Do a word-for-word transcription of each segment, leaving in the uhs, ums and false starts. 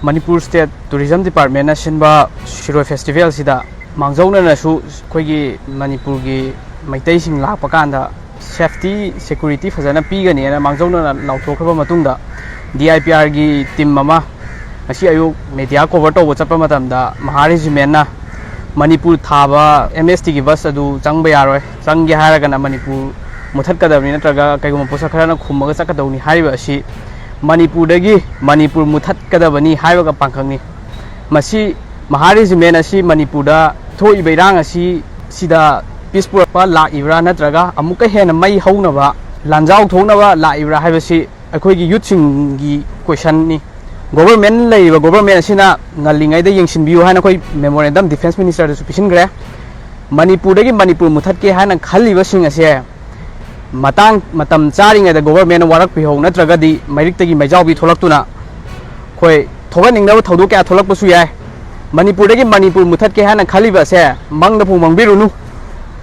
Manipur state tourism ꯗꯤꯄꯥꯔꯠꯃꯦꯟꯅ ꯁꯤꯟꯕ ꯁꯤꯔꯣꯏ ꯐꯦꯁꯇꯤꯚꯦꯜꯁꯤꯗ ꯃꯥꯡꯖꯧꯅꯅꯁꯨ ꯑꯩꯈꯣꯏꯒꯤ ꯃꯅꯤꯄꯨꯔꯒꯤ ꯃꯩꯇꯩꯁꯤꯡ ꯂꯥꯛꯄ ꯀꯥꯟꯗ ꯁꯦꯐꯇꯤ, ꯁꯦꯀ꯭ꯌꯨꯔꯤꯇꯤ ꯐꯖꯅ ꯄꯤꯒꯅꯤꯅ ꯃꯥꯡꯖꯧꯅꯅ ꯂꯥꯎꯊꯣꯛꯈ꯭ꯔꯕ ꯃꯇꯨꯡꯗ, ꯗꯤ ꯑꯥꯏ ꯄꯤ ꯑꯥꯔꯒꯤ ꯇꯤꯝ ꯑꯃ ꯉꯁꯤ ꯑꯌꯨꯛ ꯃꯦꯗꯤꯌꯥ ꯀꯣꯚꯔ ꯇꯧꯕ ꯆꯠꯄ ꯃꯇꯝꯗ, ꯃꯍꯥ ꯔꯦꯖꯤꯃꯦꯟꯅ ꯃꯅꯤꯄꯨꯔ ꯊꯥꯕ ꯑꯦꯝ ꯑꯦꯁ ꯇꯤꯒꯤ ꯕꯁ ꯑꯗꯨ ꯆꯪꯕ ꯌꯥꯔꯣꯏ, ꯆꯪꯒꯦ ꯍꯥꯏꯔꯒꯅ ꯃꯅꯤꯄꯨꯔ ꯃꯨꯊꯠꯀꯗꯕꯅꯤ, ꯅꯠꯇ꯭ꯔꯒ ꯀꯩꯒꯨꯝꯕ ꯄꯣꯠꯁꯛ ꯈꯔꯅ ꯈꯨꯝꯃꯒ ꯆꯠꯀꯗꯧꯅꯤ ꯍꯥꯏꯔꯤꯕ ꯑꯁꯤ ꯃꯅꯤꯄꯨꯔꯗꯒꯤ ꯃꯅꯤꯄꯨꯔ ꯃꯨꯊꯠꯀꯗꯕꯅꯤ ꯍꯥꯏꯕꯒ ꯄꯥꯡꯈꯛꯅꯤ꯫ ꯃꯁꯤ ꯃꯍꯥ ꯔꯦꯖꯤꯃꯦꯟ ꯑꯁꯤ ꯃꯅꯤꯄꯨꯔꯗ ꯊꯣꯛꯏꯕ ꯏꯔꯥꯡ ꯑꯁꯤ ꯁꯤꯗ ꯄꯤꯁ ꯄꯨꯔꯛꯄ ꯂꯥꯛꯏꯕ꯭ꯔꯥ, ꯅꯠꯇ꯭ꯔꯒ ꯑꯃꯨꯛꯀ ꯍꯦꯟꯅ ꯃꯩ ꯍꯧꯅꯕ, ꯂꯥꯟꯖꯥꯎ ꯊꯣꯛꯅꯕ ꯂꯥꯛꯏꯕ꯭ꯔꯥ ꯍꯥꯏꯕꯁꯤ ꯑꯩꯈꯣꯏꯒꯤ ꯌꯨꯠꯁꯤꯡꯒꯤ ꯀꯣꯏꯁꯟꯅꯤ꯫ ꯒꯣꯚꯔꯃꯦꯟ, ꯂꯩꯔꯤꯕ ꯒꯣꯚꯔꯃꯦꯟ ꯑꯁꯤꯅ ꯉꯜꯂꯤꯉꯩꯗ ꯌꯦꯡꯁꯤꯟꯕꯤꯌꯨ ꯍꯥꯏꯅ ꯑꯩꯈꯣꯏ ꯃꯦꯃꯣꯔꯦꯟꯗꯝ ꯗꯤꯐꯦꯟꯁ ꯃꯤꯅꯤꯁꯇꯔꯗꯁꯨ ꯄꯤꯁꯤꯟꯈ꯭ꯔꯦ꯫ ꯃꯅꯤꯄꯨꯔꯗꯒꯤ ꯃꯅꯤꯄꯨꯔ ꯃꯨꯊꯠꯀꯦ ꯍꯥꯏꯅ ꯈꯜꯂꯤꯕꯁꯤꯡ ꯑꯁꯦ ꯃꯇꯥꯡ ꯃꯇꯝ ꯆꯥꯔꯤꯉꯩꯗ ꯒꯣꯚꯔꯃꯦꯟꯅ ꯋꯥꯔꯛꯄꯤꯍꯧ, ꯅꯠꯇ꯭ꯔꯒꯗꯤ ꯃꯩꯔꯤꯛꯇꯒꯤ ꯃꯩꯖꯥꯎꯕꯤ ꯊꯣꯛꯂꯛꯇꯨꯅ ꯑꯩꯈꯣꯏ ꯊꯣꯛꯍꯟꯅꯤꯡꯗꯕ ꯊꯧꯗꯣꯛ ꯀꯌꯥ ꯊꯣꯛꯂꯛꯄꯁꯨ ꯌꯥꯏ꯫ ꯃꯅꯤꯄꯨꯔꯗꯒꯤ ꯃꯅꯤꯄꯨꯔ ꯃꯨꯊꯠꯀꯦ ꯍꯥꯏꯅ ꯈꯜꯂꯤꯕ ꯑꯁꯦ ꯃꯪꯗꯐꯥꯎ ꯃꯪꯕꯤꯔꯨꯅꯨ,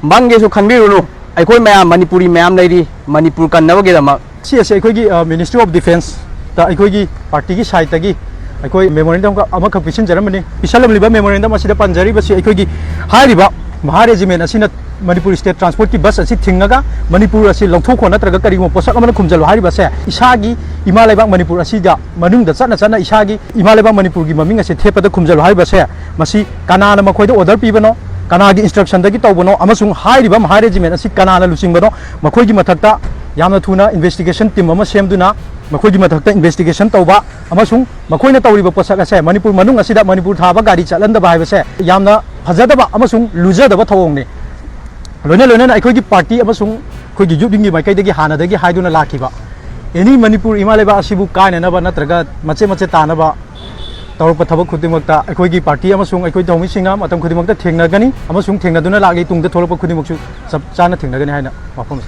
ꯃꯪꯒꯦꯁꯨ ꯈꯟꯕꯤꯔꯨꯅꯨ꯫ ꯑꯩꯈꯣꯏ ꯃꯌꯥꯝ ꯃꯅꯤꯄꯨꯔꯤ ꯃꯌꯥꯝ ꯂꯩꯔꯤ, ꯃꯅꯤꯄꯨꯔ ꯀꯟꯅꯕꯒꯤꯗꯃꯛ꯫ ꯁꯤ ꯑꯁꯤ ꯑꯩꯈꯣꯏꯒꯤ, ꯑ, Ministry of Defence ꯇ ꯑꯩꯈꯣꯏꯒꯤ ꯄꯥꯔꯇꯤꯒꯤ ꯁꯥꯏꯠꯇꯒꯤ ꯑꯩꯈꯣꯏ ꯃꯦꯃꯣꯔꯦꯟꯗꯝ ꯑꯃꯈꯛ ꯄꯤꯁꯤꯟꯖꯔꯝꯕꯅꯤ꯫ ꯄꯤꯁꯜꯂꯝꯂꯤꯕ ꯃꯦꯃꯣꯔꯦꯟꯗꯝ ꯑꯁꯤꯗ ꯄꯟꯖꯔꯤꯕꯁꯤ ꯑꯩꯈꯣꯏꯒꯤ ꯍꯥꯏꯔꯤꯕ ꯃꯍꯥ ꯔꯦꯖꯤꯃꯦꯟ ꯑꯁꯤꯅ ꯃꯅꯤꯄꯨꯔ ꯁ꯭ꯇꯦꯠ ꯇ꯭ꯔꯥꯟꯁꯄꯣꯔꯠꯀꯤ ꯕꯁ ꯑꯁꯤ ꯊꯤꯡꯉꯒ ꯃꯅꯤꯄꯨꯔ ꯑꯁꯤ ꯂꯧꯊꯣꯛꯈꯣ, ꯅꯠꯇ꯭ꯔꯒ ꯀꯔꯤꯒꯨꯝꯕ ꯄꯣꯠꯁꯛ ꯑꯃꯅ ꯈꯨꯝꯖꯤꯜꯂꯨ ꯍꯥꯏꯔꯤꯕꯁꯦ, ꯏꯁꯥꯒꯤ ꯏꯃꯥ ꯂꯩꯕꯥꯛ ꯃꯅꯤꯄꯨꯔ ꯑꯁꯤꯗ ꯃꯅꯨꯡꯗ ꯆꯠꯅ ꯆꯠꯅ ꯏꯁꯥꯒꯤ ꯏꯃꯥ ꯂꯩꯕꯥꯛ ꯃꯅꯤꯄꯨꯔꯒꯤ ꯃꯃꯤꯡ ꯑꯁꯤ ꯊꯦꯠꯄꯗ ꯈꯨꯝꯖꯤꯜꯂꯨ ꯍꯥꯏꯔꯤꯕꯁꯦ, ꯃꯁꯤ ꯀꯅꯥꯅ ꯃꯈꯣꯏꯗ ꯑꯣꯔꯗꯔ ꯄꯤꯕꯅꯣ, ꯀꯅꯥꯒꯤ ꯏꯟꯁꯇ꯭ꯔꯛꯁꯟꯗꯒꯤ ꯇꯧꯕꯅꯣ, ꯑꯃꯁꯨꯡ ꯍꯥꯏꯔꯤꯕ ꯃꯍꯥ ꯔꯦꯖꯤꯃꯦꯟ ꯑꯁꯤ ꯀꯅꯥꯅ ꯂꯨꯆꯤꯡꯕꯅꯣ, ꯃꯈꯣꯏꯒꯤ ꯃꯊꯛꯇ ꯌꯥꯝꯅ ꯊꯨꯅ ꯏꯟꯚꯦꯁꯇꯤꯒꯦꯁꯟ ꯇꯤꯝ ꯑꯃ ꯁꯦꯝꯗꯨꯅ ꯃꯈꯣꯏꯒꯤ ꯃꯊꯛꯇ ꯏꯟꯚꯦꯁꯇꯤꯒꯦꯁꯟ ꯇꯧꯕ, ꯑꯃꯁꯨꯡ ꯃꯈꯣꯏꯅ ꯇꯧꯔꯤꯕ ꯄꯣꯠꯁꯛ ꯑꯁꯦ ꯃꯅꯤꯄꯨꯔ ꯃꯅꯨꯡ ꯑꯁꯤꯗ ꯃꯅꯤꯄꯨꯔ ꯊꯥꯕ ꯒꯥꯔꯤ ꯆꯠꯍꯟꯗꯕ ꯍꯥꯏꯕꯁꯦ ꯌꯥꯝꯅ ꯐꯖꯗꯕ ꯑꯃꯁꯨꯡ ꯂꯨꯖꯗꯕ ꯊꯧꯑꯣꯡꯅꯤ꯫ ꯂꯣꯏꯅ ꯂꯣꯏꯅꯅ ꯑꯩꯈꯣꯏꯒꯤ ꯄꯥꯔꯇꯤ ꯑꯃꯁꯨꯡ ꯑꯩꯈꯣꯏꯒꯤ ꯌꯨꯠ ꯋꯤꯡꯒꯤ ꯃꯥꯏꯀꯩꯗꯒꯤ ꯍꯥꯟꯅꯗꯒꯤ ꯍꯥꯏꯗꯨꯅ ꯂꯥꯛꯈꯤꯕ, ꯑꯦꯅꯤ ꯃꯅꯤꯄꯨꯔ ꯏꯃꯥ ꯂꯩꯕꯥꯛ ꯑꯁꯤꯕꯨ ꯀꯥꯏꯅꯅꯕ ꯅꯠꯇ꯭ꯔꯒ ꯃꯆꯦꯠ ꯃꯆꯦꯠ ꯇꯥꯅꯕ ꯇꯧꯔꯛꯄ ꯊꯕꯛ ꯈꯨꯗꯤꯡꯃꯛꯇ ꯑꯩꯈꯣꯏꯒꯤ ꯄꯥꯔꯇꯤ ꯑꯃꯁꯨꯡ ꯑꯩꯈꯣꯏ ꯊꯧꯃꯤꯁꯤꯡꯅ ꯃꯇꯝ ꯈꯨꯗꯤꯡꯃꯛꯇ ꯊꯦꯡꯅꯒꯅꯤ ꯑꯃꯁꯨꯡ ꯊꯦꯡꯅꯗꯨꯅ ꯂꯥꯛꯂꯤ, ꯇꯨꯡꯗ ꯊꯣꯛꯂꯛꯄ ꯈꯨꯗꯤꯡꯃꯛꯁꯨ ꯆꯞ ꯆꯥꯅ ꯊꯦꯡꯅꯒꯅꯤ ꯍꯥꯏꯅ ꯋꯥꯐꯝ